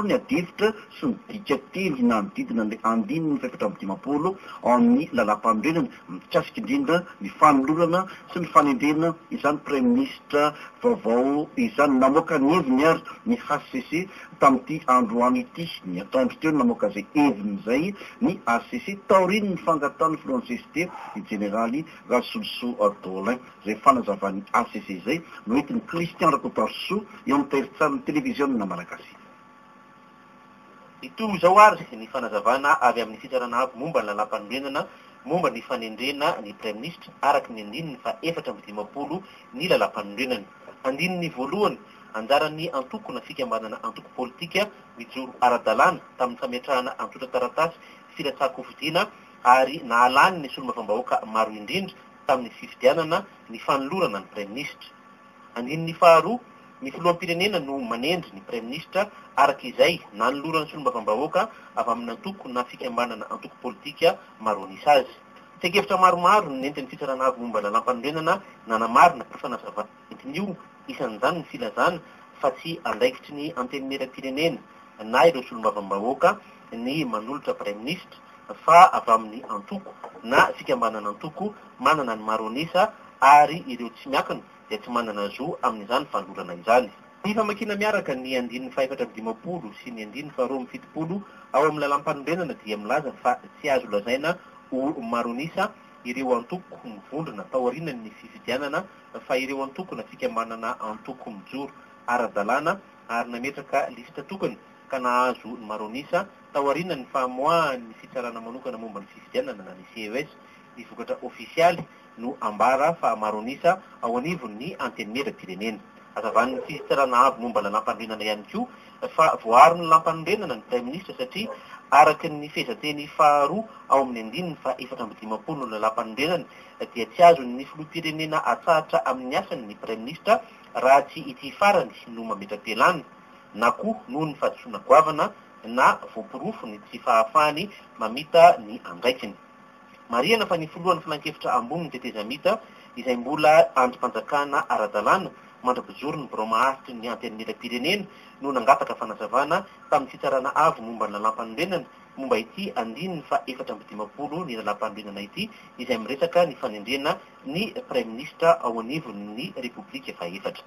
ny adihevitra sy ny dikateny nanodidina ny andininy faha-54 ao amin'ny lalàmpanorenana, mikasika indrindra ny fanolorana sy ny fanendrena izany praiminisitra vaovao izany. Namoaka ny heviny ary ny hcc tamin'ity androany ity. Ny atoandro teo no namoaka izay heviny izay ny hcc taorian'ny fangatahan'ny filohan'ny cst, ny jeneraly Rasolosoa Dolin. Izay fanazavan'ny hcc izay no entin'i Christian Rakotoarisoa eo amin'ny tahirin-tsarin'ny televiziona malagasy. Hitohy izao ary ny fanazavana avy amin'ny Fitsarana Avo momba ny Lalàmpanorenana momba ny fanendrena ny Praiminisitra araka ny andininy faha 54 ny Lalàmpanorenana. Andininy voalohany, Anjaran'ny antoko na fikambanana antoko politika mijoro ara-dalàna tamin'ny fametrahana antontan-taratasy filatsahan-kofidina ary nahalany ny solombavambahoaka maro indrindra tamin'ny fifidianana ny fanolorana ny Praiminisitra. Andininy faharoa, Ny Filoham-pirenena no manendry ny Praiminisitra araka izay nanoloran'ny Solombavambahoaka avy amin'antoko na fikambanana antoko politika maro an'isa azy. Fehin-kevitra maromaro no nentin'ny Fitsarana Avo momba ny Lalàmpanorenana nanamarina io fanazavana nentiny io, isan'izany ny filazana fa tsy andraikitry ny Antenimierampirenena na ireo Solombavambahoaka ny manolotra Praiminisitra fa avy amin'ny antoko na fikambanan'antoko manana ny maro an'isa ary ireo tsy miankina dia tsy manana zo amin'izany fanolorana izany. Ny famakiana miaraka ny andininy faha-54 sy ny andininy faha-72 ao amin'ny lalàmpanorenana dia milaza fa tsy azo lazaina ho maro an'isa ireo antoko mivondrona taorianan'ny fifidianana fa ireo antoko na fikambanana antoko mijoro ara-dalàna ary nametraka lisitra tokana ka nahazo ny maro an'isa taorianan'ny famoahan'ny fitsarana manokana momba ny fifidianana na ny CES ny vokatra ofisialy no ambara fa maro an'isa ao anivon'ny Antenimierampirenena. Hazavan'ny Fitsarana Avo momba ny Lalàmpanorenana ihany koa fa voaaron'ny Lalàmpanorenana ny Praiminisitra satria araka ny fehezanteny faharoa ao amin'ny andininy faha-54 ny Lalàmpanorenana dia tsy azon'ny Filoham-pirenena atsahatra amin'ny asany ny Praiminisitra raha tsy ity farany no mametra-pialana na koa noho ny fahadisoana goavana na voaporofo ny tsy fahafahany mamita ny andraikiny. Marihana fa ny filohan'ny filankevitra ambony ny tetezamita izay mbola andrim-panjakana ara-dalàna mandra-pijoro ny birao maharitry ny Antenimierampirenena no nangataka fanazavana tamin'ny Fitsarana Avo momba ny Lalàmpanorenana momba ity andininy faha-54 ny Lalàmpanorenana ity izay miresaka ny fanendrena ny Praiminisitra ao anivon'ny Repoblika fahefatra.